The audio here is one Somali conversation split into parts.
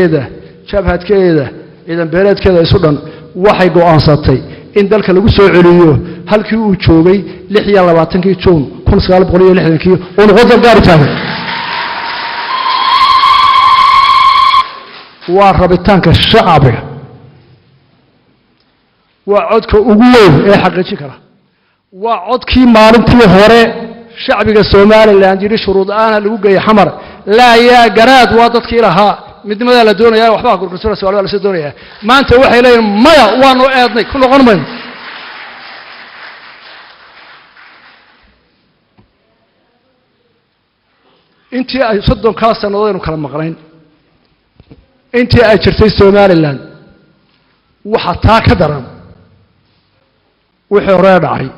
Ciidankeeda, jabhadkeeda, ciidan beeleedkeeda isu dhan waxay go'aansatay in dalka lagu soo celiyo halkii uu joogay 26-kii Juun 1960-kii uu noqon dal gaar u taagan. Waa rabitaanka shacbiga, waa codka ugu weyn ee xaqiijin kara, waa codkii maalintii hore shacbiga Somaliland yidhi shuruud aana lagu geeyey Xamar. Laa yaa garaad, waa dadkii lahaa midnimadaa la doonaya, waxbaa gurgursana, Somalia lasoo doonaya. Maanta waxay leeyihin maya, waanu eednay, ku noqon mayno. Intii ay 30-kaa sannadood aynu kala maqnayn, intii ay jirtay Somaliland, waxa taa ka daran wixii horee dhacay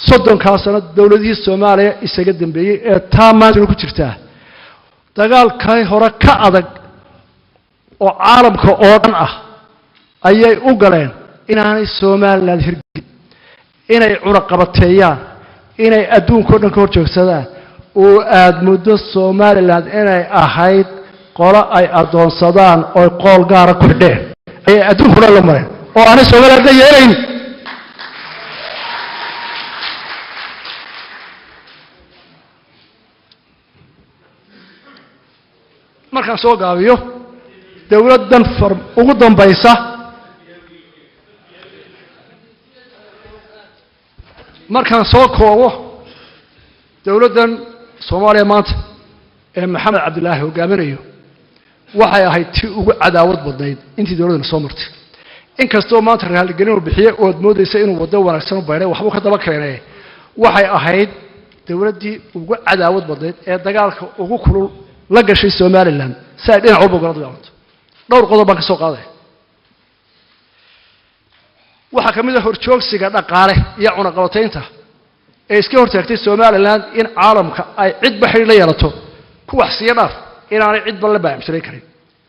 30-kaa sano dowladihii Soomaaliya isaga dambeeyey ee taa maantana ku jirtaa. Dagaalkii hore ka adag oo caalamka oo dhan ah ayay u galeen inaanay Somaliland hirgelin, inay cunaqabateeyaan, inay adduunka o dhan ka hor joogsadaan, oo aad muddo Somaliland inay ahayd qolo ay addoonsadaan oy qool gaara ku xidheen ayay adduunka o dhan la mareen oo aanay Somaliland la yeelayn. Markaan soo gaabiyo, dowladdan far ugu dambaysa, markaan soo koobo, dowladdan Soomaaliya maanta ee Maxamed Cabdilaahi hogaaminayo waxay ahayd tii ugu cadaawad badnayd intii dowladdana soo martay. Inkastoo maanta raaligelin uu bixiyey oo ad moodaysa inuu waddo wanaagsan u baydhay, waxbuu ka daba keenee, waxay ahayd dowladdii ugu cadaawad badnayd ee dagaalka ugu kulul la gashay Somaliland si ay dhinac walba ugala dagaalanto. Dhowr qodob baan ka soo qaadaya. Waxaa ka mid a horjoogsiga dhaqaale iyo cunaqabataynta ee iska hortaagtay Somaliland in caalamka ay cidba xidhiir la yeelato, ku wax siiya dhaaf, inaanay cidba la baayacmusharayn karin,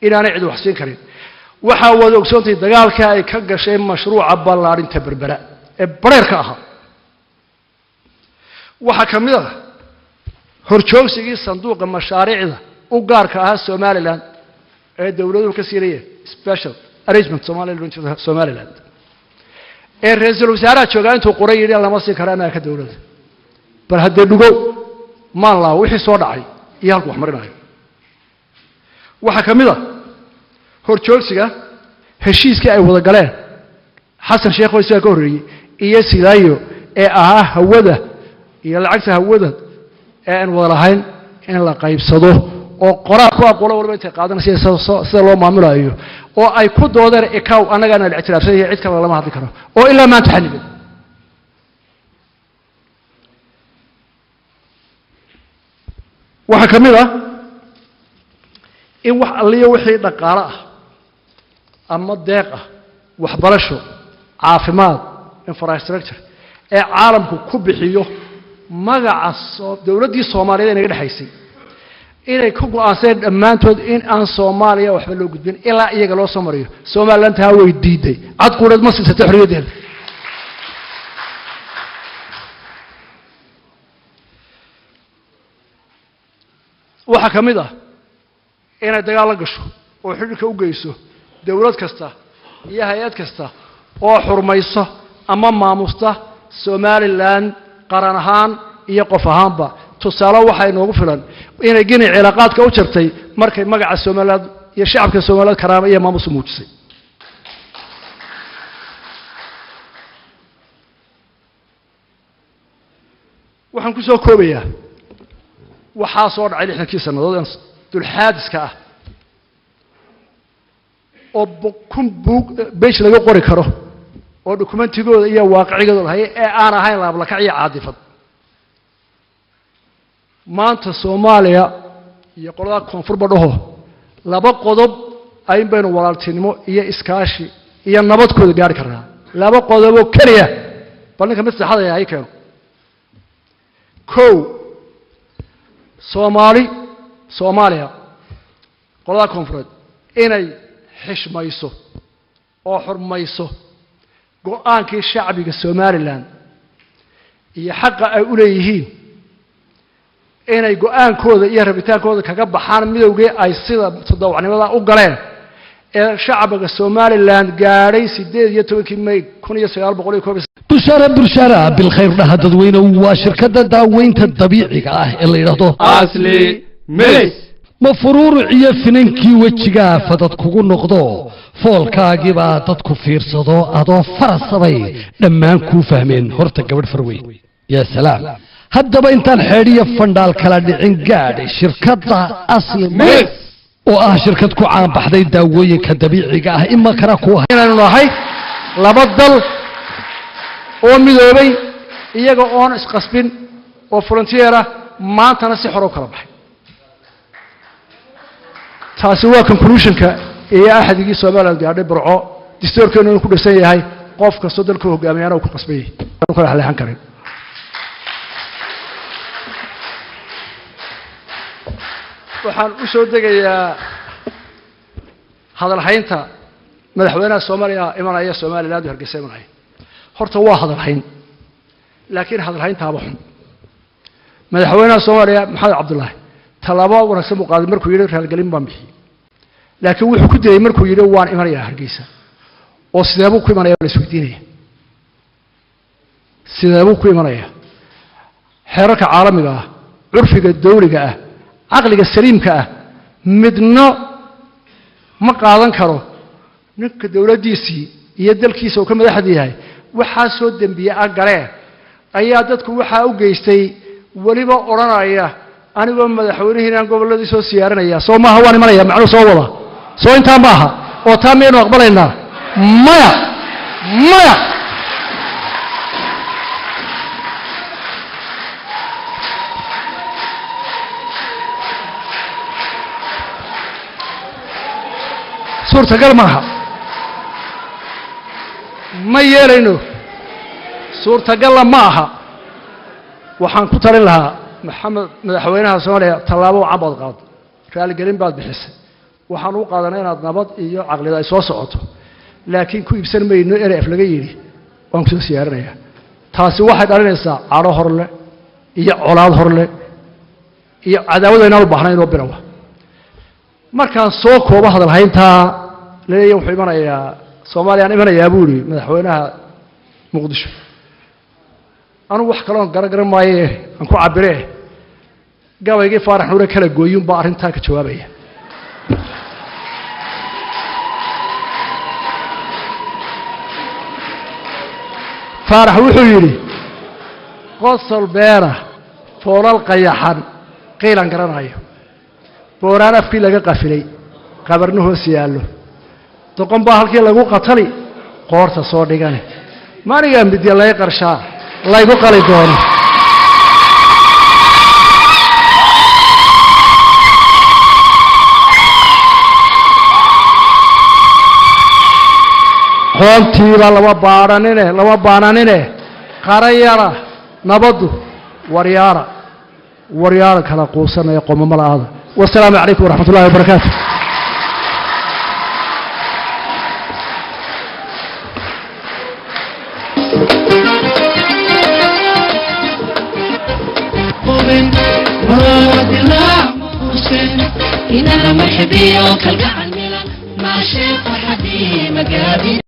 inaanay cid wax siin karin. Waxaa wada ogsoontahay dagaalkii ay ka gashay mashruuca ballaadhinta Berbera ee bareerka ahaa. Waxaa ka mid ah horjoogsigii sanduuqa mashaariicda u gaarka ahaa Somaliland ee dowladuhu ka siinayeen special arrangement Somaliland ee ra-iisul wasaaraha joogaa intuu qoray yidhi lama siin kara annaga ka dowladda. Bal haddee dhugo maan laawo wixii soo dhacay iyo halku wax marinayo. Waxaa ka mid a horjoogsiga heshiiskii ay wada galeen Xasan Sheekh oo isaga ka horreeyey iyo Silaayo ee ahaa hawada iyo lacagta hawada ee aan wada lahayn in la qaybsado, oo qoraal ku aqoolo walba intay qaadanaysa sida loo maamulayo, oo ay ku doodeen ikaw annagaana la ictiraafsan yahay, cid kale lama hadli karo, oo ilaa maanta xanibay. Waxaa ka mid ah in wax alliyo wixii dhaqaalo ah ama deeq ah, waxbarasho, caafimaad, infrastructure ee caalamku ku bixiyo magaca dowladdii Soomaaliyeed inaga dhexaysay, inay ku go'aanseen dhammaantood in aan Soomaaliya waxba loo gudbin ilaa iyaga loo soo mariyo. Somaliland taa way diiday, cad quureed ma siisatay xorriyaddeeda. Waxaa ka mid ah inay dagaal la gasho oo xidhiirka u geyso dowlad kasta iyo hay-ad kasta oo xurmaysa ama maamusta Somaliland qaran ahaan iyo qof ahaanba. Tusaale waxaa inoogu filan inay Gini cilaaqaadka u jartay markay magaca Somaliland iyo shacabka Somaliland karaama iyo maamus u muujisay. Waxaan ku soo koobayaa waxaa soo dhacay 60-kii sannadood ee dulxaadiska ah oo 1000 buug bej laga qori karo oo dukumentigooda iyo waaqicigooda lahaya ee aan ahayn laablakac iyo caadifad. Maanta Soomaaliya iyo qolada koonfurba dhaho, laba qodob ayn baynu walaaltinimo iyo iskaashi iyo nabadkooda gaari karnaa, laba qodoboo keliya. Bal ninka mid saxadaya hay keeno. Kow, Soomaali, Soomaaliya, qolada koonfureed inay xishmayso oo xurmayso go-aankii shacbiga Somaliland iyo xaqa ay u leeyihiin Inay go-aankooda iyo rabitaankooda kaga baxaan midowgii ay sida tadawacnimada u galeen ee shacbiga Somaliland gaadhay 18-kii May 1901. Bushaara, bushaara bilkhayr dhaha dadweyne. Waa shirkadda daaweynta dabiiciga ah ee la yidhaahdo Asli Milis. Ma furuuruc iyo finankii wejigaa fadad kugu noqdo, foolkaagiibaa dadku fiirsado, adoo farasabay dhammaan kuu fahmeen. Horta gabadh farweyn, yaa salaam. Haddaba intaan xeedhiyo fandhaal kala dhicin, gaadh shirkadda Asli Milis oo ah shirkad ku caanbaxday daawooyinka dabiiciga ah, imakana ku Inaynu nahay laba dal oo midoobay iyaga oon isqasbin oo volunteer ah, maantana si xor u kala baxay. Taasi waa conclusionka iyo axdigii Somaliland gaadhay Burco. Distoorkeenu inuu ku dhisan yahay, qof kastoo dalka hogaamiyaana uu ku qasban yahay, aanu kala xaleexan karin. Waxaan u soo degayaa hadalhaynta madaxweynaha Soomaaliya imanaya Somaliland oo Hargeysa imanaya. Horta waa hadalhayn, laakiin hadalhayntaaba xun. Madaxweynaha Soomaaliya Maxamed Cabdullaahi tallaabo wanaagsan buu qaaday markuu yidhi raalgelin baan bixiyey, laakiin wuxuu ku dayey markuu yidhi waan imanayaa Hargeysa. Oo sidee buu ku imanaya? La isweydiinaya, sidee buu ku imanaya? Xeerarka caalamiga ah, curfiga dawliga ah, caqliga saliimka ah midna ma qaadan karo. Ninka dowladdiisii iyo dalkiisa uu ka madaxda yahay waxaa soo dembiye ah galeen ayaa dadku waxaa u geystay, weliba odhanaya anigoo madaxweynihii inaan gobolladii soo siyaarinaya. Soo maaha waan imanaya macnuu soo wada soo intaa maaha. Oo taa miyaynu aqbalaynaa? Maya, maya. Suurtagal maaha, ma yeelayno, suurtagalla ma aha. Waxaan ku talin lahaa Maxamed, madaxweynaha Soomaaliya, tallaabo wacan baad qaado, raaligelin baad bixisay. Waxaan u qaadanay inaad nabad iyo caqlida ay soo socoto, laakiin ku iibsan mayno erey af laga yidhi waan kusoo siyaarinayaa. Taasi waxay dhalinaysaa cadho horle iyo colaad horle iyo cadaawad aynaan u baahnayn oo bilowa. Markaan soo koobo hadalhayntaa laleeya wuxuu imanayaa Soomaaliyaan imanayaa buu yidhi madaxweynaha Muqdisho, anugu wax kaloon garan garan maaye aan ku cabiree, gabaygii Faarax Nuure kala gooyun baa arrintaa ka jawaabaya. Faarax wuxuu yidhi: qosol beena, foolal qayaxan, qiilan garanayo, booraan afkii laga qafilay, qabarna hoos yaallo, doqon baa halkii lagu qatali qoorta soo dhigane, maanigaa midya lay qarshaa laygu qali doono. Qoontiiba lama baadhanine, lama baananine, qarayara nabaddu waryaara, waryaara kala quusanaya qomamo la'aada. Wasalaamu calaykum waraxmat ullahi wabarakaatu. إننا مرحبي وكالقعن ميلان ماشي فرحتي مقابل.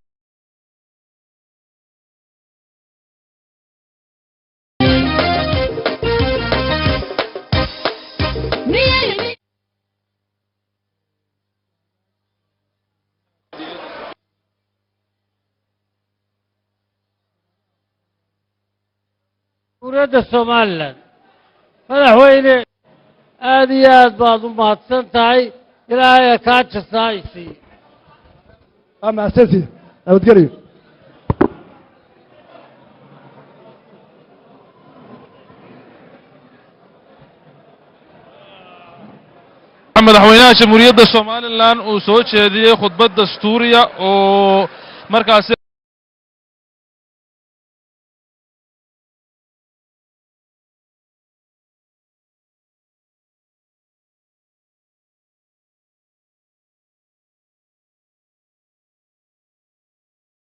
Jamhuuriyadda Somaliland, madaxweyne, aad iyo aad baad u mahadsan tahay. Ilaahay kaa jasaa i siiye. Waa mahadsantihi, nabadgelyo. Madaxweynaha Jamhuuriyadda Somaliland uu soo jeediyey khudbad dastuuriya oo markaasi